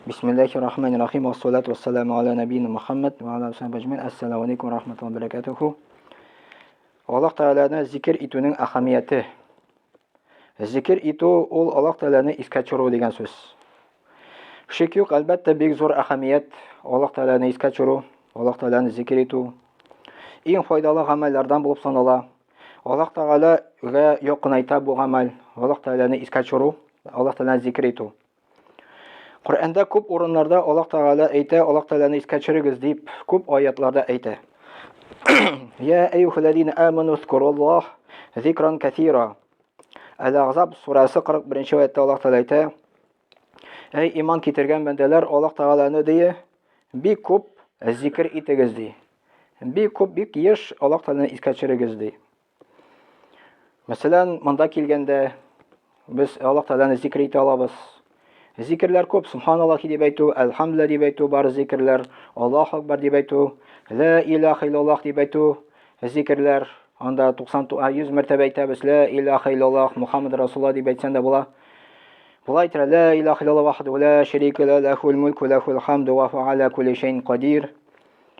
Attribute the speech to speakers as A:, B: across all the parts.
A: Бисмиллахи рахмани рахим. Вассалату вассаламу аля набийна Мухаммад ва аля сахби ажмаин. Ассаламу алейкум ва рахматуллахи ва баракатуху. Аллаһ Тәгаләне зикер итүнең әһәмияте. Зикер итү ул Аллаһ Тәгаләне искә төшерү дигән сүз. Шик юк, әлбәттә, бик зур әһәмият Аллаһ Тәгаләне искә төшерү, Аллаһ Тәгаләне зикер итү. Иң файдалы гамәлләрдән булып санала. Аллаһ Тәгаләгә якынайта бу гамәл, Аллаһ Тәгаләне искә төшерү, Аллаһ Тәгаләне зикер итү. Коръәндә күп урыннарда Аллаһ Тәгалә әйтә, Аллаһ Тәгаләне искә төшерегез дип, күп аятларда әйтә. Я әйюхәлләзина аману зкуруллаһ зикран кәсира. Әл-Ахзаб сүрәсе 41 аятта Аллаһ Тәгалә әйтә, Әй иман китергән бәндәләр, Аллаһ Тәгаләне ди, бик күп зикер итегез ди. Бик күп, бик еш Аллаһ Тәгаләне искә төшерегез ди. Мәсәлән, монда килгәндә без Аллаһ Тәгаләне зикр итә алабыз. Зикерләр күп, субханаллахи дип әйтү, әлхәмдүлилләһ дип әйтү, бар зикерләр, Аллаһу акбар дип әйтү, ла илаһа иллаллаһ дип әйтү, зикерләр. Анда 90 100 мәртәбә әйтәбез, ла илаһа иллаллаһ, Мухаммад Расулуллаһ дип әйтсәң дә була. Болай әйтә, ла илаһа иллаллаһ вахдәһу ла шәрикә лә, ләһул мулку ва ләһул хамду ва һуа аля кулли шәйин кадир.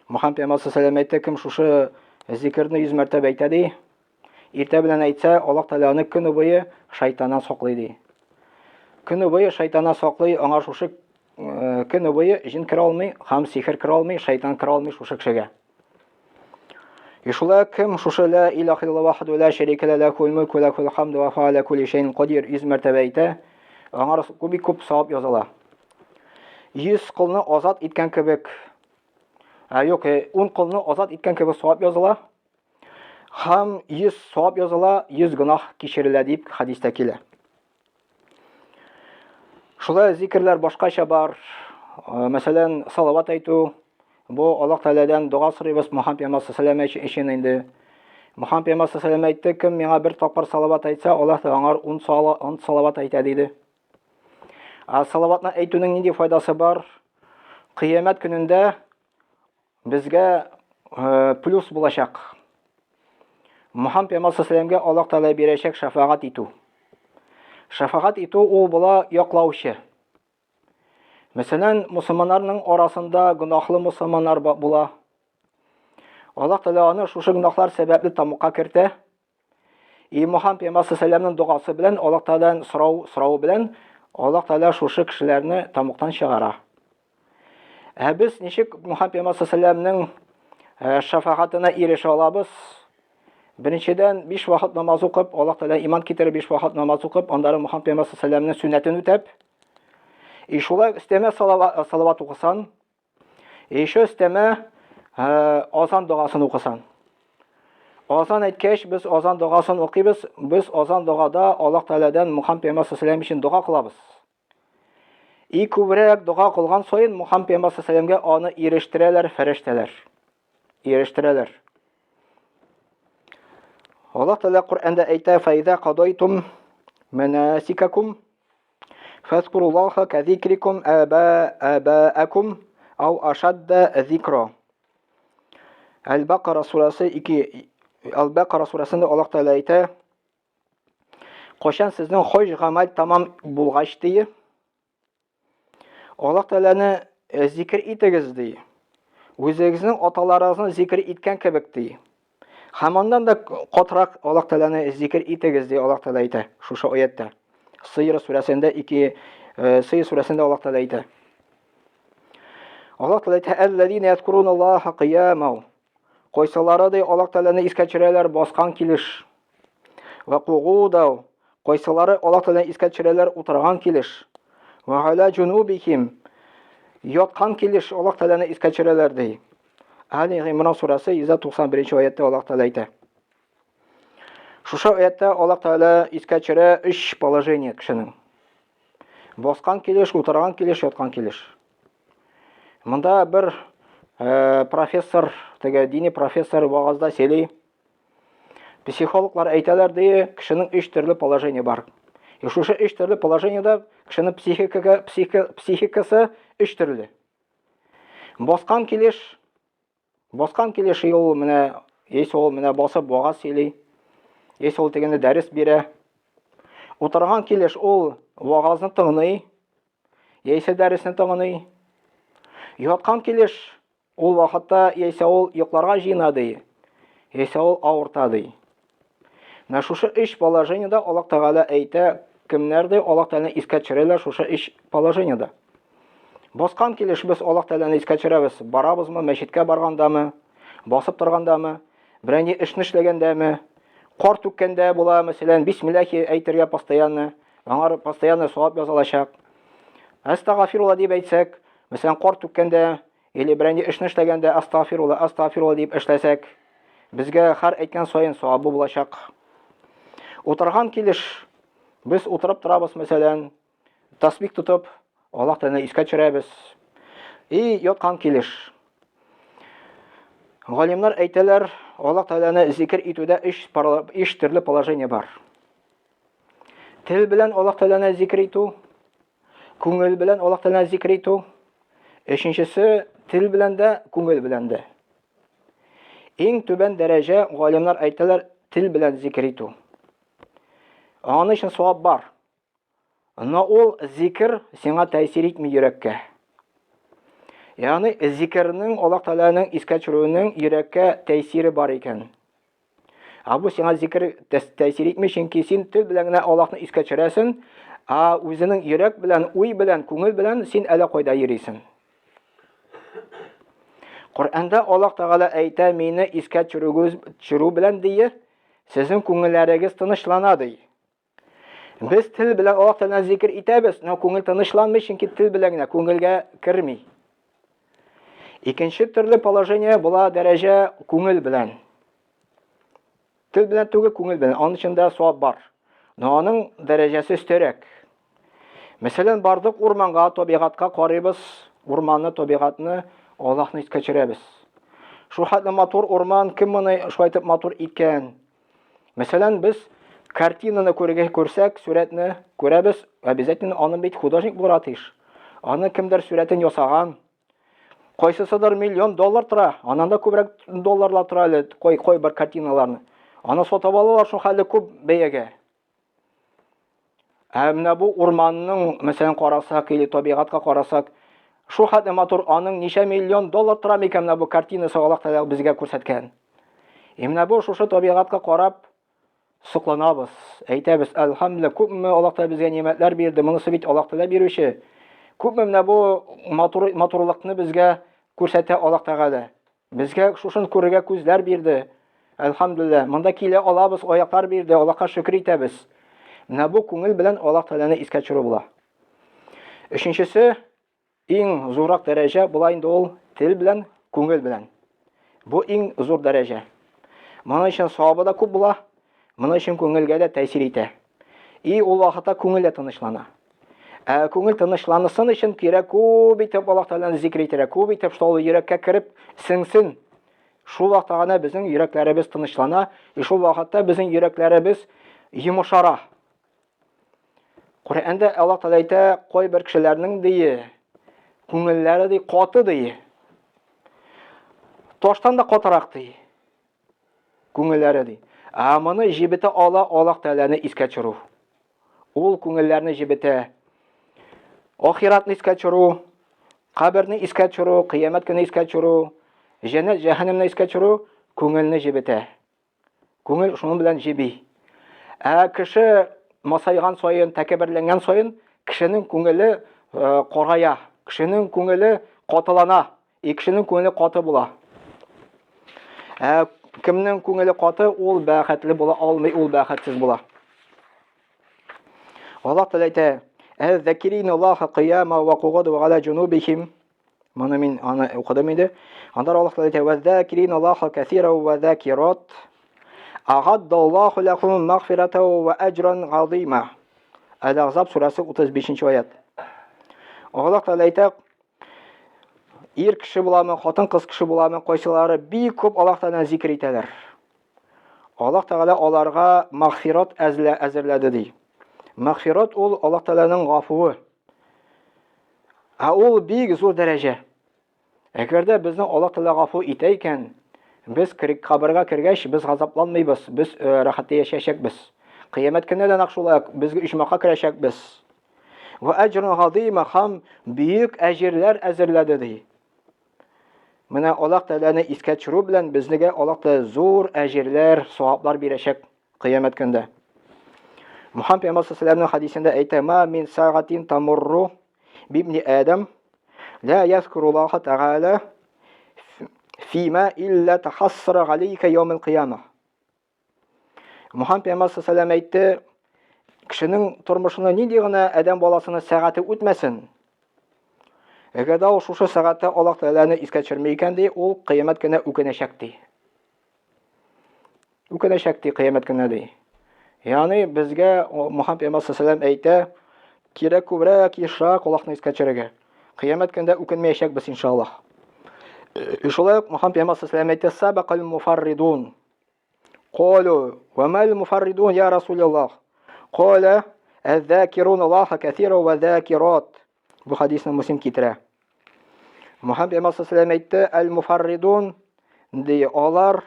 A: Мөхәммәд пәйгамбәр саллаллаху әйтте, кем шушы зикерне 100 мәртәбә әйтә ди, иртә белән әйтсә, Аллаһ Тәгалә аны көне буе шайтаннан саклый ди. Көне буе шайтаннан саклый, аңа шушы э, көне буе җен керә алмый, һәм сихер керә алмый, шайтан керә алмый шушы кешегә. И шулай кем шушы ла илаһа иллаллаһ вахдәһу ла шәрикә лә ләһул мулку ва ләһул хамду ва һуа аля кулли шәйин кадир 100 мәртәбә әйтә, аңа бик күп савап языла. 100 колны азат иткән кебек, ә юк, 10 колны азат иткән кебек савап языла. Һәм 100 савап языла, 100 гөнаһ кичерелә дип хәдистә килә. Шулай зикерләр башкача бар. Мәсәлән, салават әйтү, бу Аллаһ Тәгаләдән дога сорыйбыз Мухаммад пәйгамбәр саллаллаху өчен инде. Мухаммад пәйгамбәр саллаллаху әйтте, кем миңа бер тапкыр салават әйтсә, Аллаһ Тәгалә аңар 10 салават әйтә диде. Ә салаватны әйтүнең нинди файдасы бар? Кыямәт көнендә безгә э, плюс булачак. Мухаммад пәйгамбәр саллаллаху Аллаһ Тәгалә бирәчәк шәфәгать итү. Шәфәгать итү ул була яклаучы. Мәсәлән, мусульманнарның арасында гөнаһлы мусульманнар була. Аллаһ Тәгалә аны шушы гөнаһлар сәбәпле тамукка кертә. И Мухаммад пәйгамбәр саллаллаху догасы белән Аллаһ Тәгаләдән сорау сорау белән Аллаһ Тәгалә шушы кешеләрне тамуктан чыгара. Ә без ничек Мухаммад пәйгамбәр саллаллаху э, шәфәгатенә ирешә алабыз? Беренчедән, биш вакыт намаз укып, Аллаһ Тәгалә иман китереп биш вакыт намаз укып, аннары Мухаммад пәйгамбәр саллаллаху сөннәтен үтәп, и шулай өстәмә салават укысан, Еще өстәмә азан догасын укысан. Азан әйткәч, без азан догасын укыйбыз. Без азан догада Аллаһ Тәгаләдән Мухаммад пәйгамбәр саллаллаху өчен дога кылабыз. И күбрәк дога кылган саен Мухаммад пәйгамбәр саллаллаху аны ирештерәләр фәрештәләр. Ирештерәләр. Аллаһ Тәгалә Коръәндә әйтә: "Фәйзә кадайтум мәнасикакум Фәзкуруллаха кәзикрикум әбәәкум ау ашадда зикро. Әл-Бакара сурасы 2 Әл-Бакара сурасында Аллаһ Тәгалә әйтә: Кайчан сезнең хаҗ гамәл тамам булгач ди, Аллаһ Тәгаләне э, зикр итегез ди. Үзегезнең аталарыгызны зикр иткән кебек ди. Һәм аннан да катырак Аллаһ Тәгаләне зикр итегез ди Аллаһ Тәгалә әйтә шушы аятта. Сыйр сүрәсендә 2 э, Сыйр сүрәсендә Аллаһ Тәгалә әйтә. Аллаһ Тәгалә әйтә: "Әлләзина язкуруналлаһа кыямау". Кайсылары ди Аллаһ Тәгаләне искә төшерәләр баскан килеш. Ва кугудау. Кайсылары Аллаһ Тәгаләне искә төшерәләр утырган килеш. Ва аля җунубихим. Яткан килеш Аллаһ Тәгаләне искә төшерәләр ди. Али Гыймран сүрәсе 191 аятта Аллаһ Тәгалә әйтә. Шушы аятта Аллаһ Тәгалә искә төшерә өч положение кешенең. Баскан килеш, утырган килеш, яткан килеш. Монда бер э, профессор, теге дини профессор вагазда сөйли. Психологлар әйтәләр ди, кешенең өч төрле положение бар. И шушы өч төрле положениедә кешенең психикага, психика, психикасы өч төрле. Баскан килеш, баскан килеш ул менә, если ул менә басып вагаз сөйли, если ул тегене дәрес бирә. Утырган килеш ул вагазны тыңлый. яисә дәресне тыңлый. Яткан килеш ул вакытта яисә ул йокларга җыена ди, яисә ул авырта ди. Менә шушы өч положениедә Аллаһ Тәгалә әйтә, кемнәр ди Аллаһ Тәгаләне искә төшерәләр шушы өч положениедә. Баскан килеш без Аллаһ Тәгаләне искә төшерәбез. Барабызмы, мәчеткә баргандамы, басып торгандамы, берәр эшне эшләгәндәме, кар түккәндә була, мәсәлән, бисмиллахи әйтергә постоянно, аңар постоянно савап язылачак. Әстәгафирулла дип әйтсәк, мәсәлән, кар түккәндә или берәр эшне эшләгәндә астафирулла, астафирулла дип эшләсәк, безгә һәр әйткән саен савабы булачак. Утырган килеш без утырып торабыз, мәсәлән, тасбих тотып, Аллаһ Тәгаләне искә төшерәбез. И яткан килеш. Галимнәр әйтәләр, Аллаһ Тәгаләне зикер итүдә өч, өч төрле положение бар. Тел белән Аллаһ Тәгаләне зикер итү, күңел белән Аллаһ Тәгаләне зикер итү. Өченчесе тел белән дә, күңел белән дә. Иң түбән дәрәҗә галимнәр әйтәләр тел белән зикер итү. Аның өчен савап бар. Но ул зикер сиңа тәэсир итми йөрәккә. Ягъни зикернең Аллаһ Тәгаләнең искә төшерүенең йөрәккә тәэсире бар икән. Ә бу сиңа зикер тәэсир итми, чөнки син тел белән генә Аллаһны искә төшерәсең, ә үзенең йөрәк белән, уй белән, күңел белән син әллә кайда йөрисең. Коръәндә Аллаһ Тәгалә әйтә, мине искә төшерүгез, төшерү белән дие, сезнең күңелләрегез тынычлана ди. Без тел белән Аллаһ Тәгаләне зикер итәбез, но күңел тынычланмый, чөнки тел белән генә күңелгә керми. Икенче төрле положение була дәрәҗә күңел белән. Тел белән түгел, күңел белән. Аның өчен дә савап бар. Но аның дәрәҗәсе өстәрәк. Мәсәлән, бардык урманга, табигатькә карыйбыз, урманны, табигатьне, Аллаһны искә төшерәбез. Шул хәтле матур урман, кем моны шулай итеп матур иткән? Мәсәлән, без картинаны күргә күрсәк, сурәтне күрәбез, обязательно аны бит художник булырга тиеш. Аны кемдер сурәтен ясаган. Кайсысыдыр миллион доллар тора, аннан да күбрәк долларлар тора әле кой кой бер картиналарны. Аны сатып алалар шул хәлле күп бәягә. Ә менә бу урманның, мәсәлән, карасак или табигатькә карасак, шул хәтле матур, аның ничә миллион доллар тора микән менә бу картинасы Аллаһ Тәгалә безгә күрсәткән. И менә бу шушы табигатькә карап сокланабыз. Әйтәбез, әлхәмдүлилләһ, күпме Аллаһ Тәгалә безгә нимәтләр бирде. Монысы бит Аллаһ Тәгалә бирүче. Күпме менә бу матур матурлыкны безгә күрсәтә Аллаһ Тәгалә. Безгә шушын күрергә күзләр бирде. Әлхәмдүлилләһ, монда килә алабыз, аяклар бирде, Аллаһка шөкер итәбез. Менә бу күңел белән Аллаһ Тәгаләне искә төшерү була. Өченчесе, иң зуррак дәрәҗә була инде ул тел белән, күңел белән. Бу иң зур дәрәҗә. Моның өчен савабы да күп була, моның өчен күңелгә дә тәэсир итә. И ул вакытта күңел дә тынычлана. Ә күңел тынычланысын өчен кирәк күп итеп Аллаһ Тәгаләне зикр итәргә, күп итеп шул йөрәккә кереп сеңсен. Шул вакытта гына безнең йөрәкләребез тынычлана, и шул вакытта безнең йөрәкләребез йомшара. Коръәндә Аллаһ Тәгалә әйтә, кайбер кешеләрнең дие, күңелләре ди каты ди. Таштан да катырак ди. Күңелләре ди. Ә моны җебетә ала Аллаһ Тәгаләне искә төшерү. Ул күңелләрне җебетә. Ахиратны искә төшерү, каберне искә төшерү, кыямәт көне искә төшерү, җәннәт, җәһәннәмне искә төшерү күңелне җебетә. Күңел шуның белән җеби. Ә кеше масайган саен, тәкәбберләнгән саен, кешенең күңеле э, карая, кешенең күңеле катылана. И кешенең күңеле каты була. Ә кемнең күңеле каты, ул бәхетле була алмый, ул бәхетсез була. Аллаһ Тәгалә әйтә: "Әз-закирин Аллаһа кыяма ва кугуд ва ала җунубихим". Моны мин аны укыдым инде. Анда Аллаһ Тәгалә әйтә: "Ваз-закирин Аллаһа кәсира ва закират". Агаддаллаһу лахум магфирата ва аҗран газима. Әл-Ахзаб сүрәсе 35 нче аят. Аллаһ Тәгалә әйтә: Ир кеше буламы, хатын-кыз кеше буламы, кайсылары бик күп Аллаһ Тәгаләне зикер итәләр. Аллаһ Тәгалә аларга мәгъфират әзлә әзерләде ди. Мәгъфират ул Аллаһ Тәгаләнең гафуы. Ә ул бик зур дәрәҗә. Әгәр дә безне Аллаһ Тәгалә гафу итә икән, без кабергә кергәч, без газапланмыйбыз, без э, рәхәттә яшәячәкбез. Кыямәт көнне дә нәкъ шулай, без оҗмахка керәчәкбез. Вә әҗрун газыйма һәм бөек әҗерләр әзерләде ди. Менә Аллаһ Тәгаләне искә төшерү белән безнегә Аллаһ Тәгалә зур әҗерләр, саваплар бирәчәк кыямәт көндә. Мухаммад пәйгамбәр саллаллаху хәдисендә әйтә: "Ма мин сәгатин тамурру бибни Адам ла язкуруллаха тәгалә фима илля тахассара галейка яумил кыяма". Мухаммад пәйгамбәр саллаллаху әйтте, кешенең тормышында нинди генә адәм баласының сәгате үтмәсен, әгәр дә ул шушы сәгатьтә Аллаһ Тәгаләне искә төшерми икән ди, ул кыямәт көне үкенәчәк ди. Үкенәчәк ди кыямәт көне ди. Ягъни безгә Мухаммад пәйгамбәр саллаллаху әйтә, кирәк күбрәк, ешрак Аллаһны искә төшерергә. Кыямәт көндә үкенмәячәкбез иншаллаһ. Шулай ук Мухаммад пәйгамбәр саллаллаху әйтә, сабакал муфарридун. Калу, ва мал муфарридун я Расулаллах? Каля, әз-закирун Аллаха кәсира ва закират. Бу хадисны Муслим китерә. Мухаммад пәйгамбәр саллаллаху әйтте, әл-муфарридун ди, алар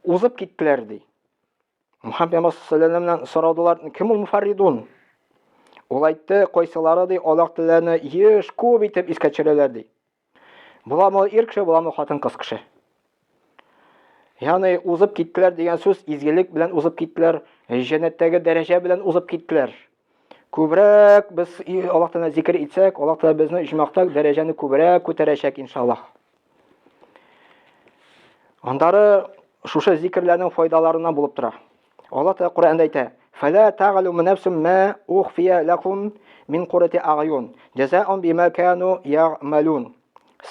A: узып киттеләр ди. Мухаммад пәйгамбәр саллаллаху сорадылар, кем ул муфарридун? Ул әйтте, кайсылары ди, Аллаһ Тәгаләне еш күп итеп искә төшерәләр ди. Буламы ир кеше, буламы хатын-кыз кеше. Ягъни узып киттеләр дигән сүз изгелек белән узып киттеләр, җәннәттәге дәрәҗә белән узып киттеләр. Күбрәк без Аллаһ Тәгалә зикер итсәк, Аллаһ Тәгалә безне иҗмакта дәрәҗәне күбрәк күтәрәчәк иншаллаһ. Андары шушы зикерләрнең файдаларыннан булып тора. Аллаһ Тәгалә Коръәндә әйтә: "Фәлә тәгълүму нәфсун ма ухфия ләкум мин куррати агъюн, җәзаун бима кану ягъмалун."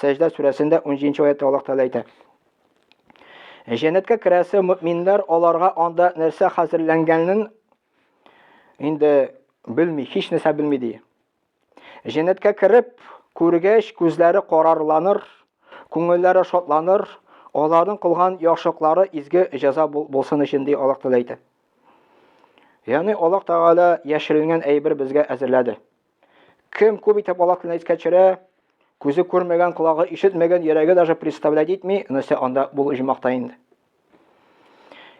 A: Сәҗдә сүрәсендә 17 аятта Аллаһ Тәгалә әйтә. Җәннәткә керәсе мөминнәр аларга анда нәрсә хәзерләнгәнен инде белми, һич нәрсә белми ди. Җәннәткә кереп, күргәч, күзләре карарланыр, күңелләре шатланыр, аларның кылган яхшылыклары изге җәза булсын өчен, ди Аллаһ Тәгалә әйтә. Ягъни Аллаһ Тәгалә яшеренгән әйбер безгә әзерләде. Кем күп итеп Аллаһ Тәгаләне искә төшерә, күзе күрмәгән, колагы ишетмәгән, йөрәге даже представлять итми, нәрсә анда бул оҗмахта инде.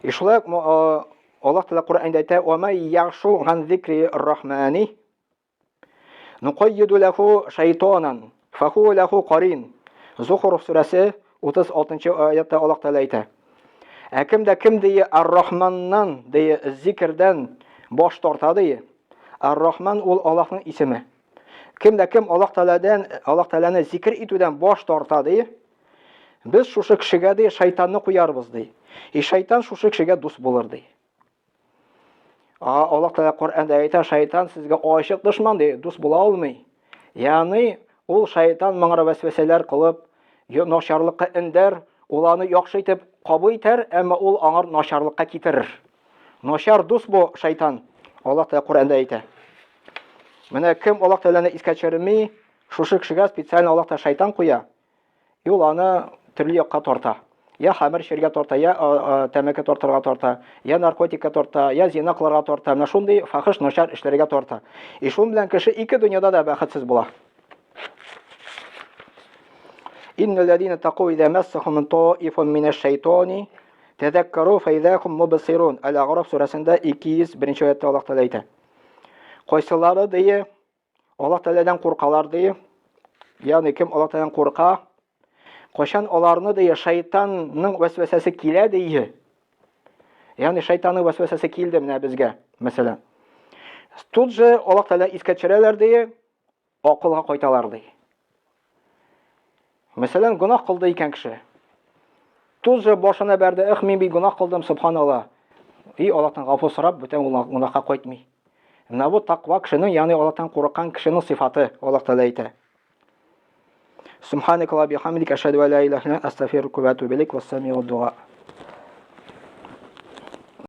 A: И шулай ук Аллаһ Тәгалә Коръәндә әйтә: "Ва ма яхшу ган зикри рахмани Нукайиду ләху шайтанан, фаху ләху карин. Зухруф сүрәсе 36 аятта Аллаһ Тәгалә әйтә. Ә кем дә кем дие Ар-Рахманнан дие зикрдән баш тарта дие. Ар-Рахман ул Аллаһның исеме. Кем дә кем Аллаһ Тәгаләдән Аллаһ Тәгаләне зикр итүдән баш тарта ди. Без шушы кешегә ди шайтанны куярбыз ди. И шайтан шушы кешегә дус булыр ди. Аллаһ Тәгалә Коръәндә әйтә, шайтан сезгә ачык дошман ди, дус була алмый. Ягъни ул шайтан моңа вәсвәсәләр кылып, начарлыкка эндәр, ул аны яхшы итеп кабул итәр, әмма ул аңар начарлыкка китерер. Начар дус бу шайтан. Аллаһ Тәгалә Коръәндә әйтә. Менә кем Аллаһ Тәгаләне искә төшерми, шушы кешегә специально Аллаһ Тәгалә шайтан куя. И ул аны төрле якка тарта. Я хәмер эчәргә тарта, я тәмәке тартырга тарта, я наркотикка тарта, я зина кылырга тарта. Менә шундый фахиш начар эшләргә тарта. И шун белән кеше ике дөньяда да бәхетсез була. Иннәлләзина таку иза массахум таифун минәш шайтани тәзәккәру фәиза хум мубсирун. Әл-Аграф сүрәсендә 201 аятта Аллаһ Тәгалә әйтә. Кайсылары дие Аллаһ Тәгаләдән куркалар ди. Ягъни кем Аллаһ Тәгаләдән курка, кайчан аларны ди шайтанның вәсвәсәсе килә ди. Ягъни шайтанның вәсвәсәсе килде менә безгә, мәсәлән. Тут же Аллаһ Тәгалә искә төшерәләр ди, акылга кайталар ди. Мәсәлән, гөнаһ кылды икән кеше. Тут же башына бәрде, эх, мин бит гөнаһ кылдым, субханалла. И Аллаһтан гафу сорап, бүтән ул гөнаһка кайтмый. Менә бу таква кешенең, ягъни Аллаһтан курыккан кешенең сыйфаты, Аллаһ Тәгалә әйтә. Субханaka ва бихамдика ашһаду ан ла илаһа илля анта астагфирука ва атубу илейк. Вассамиу дуа.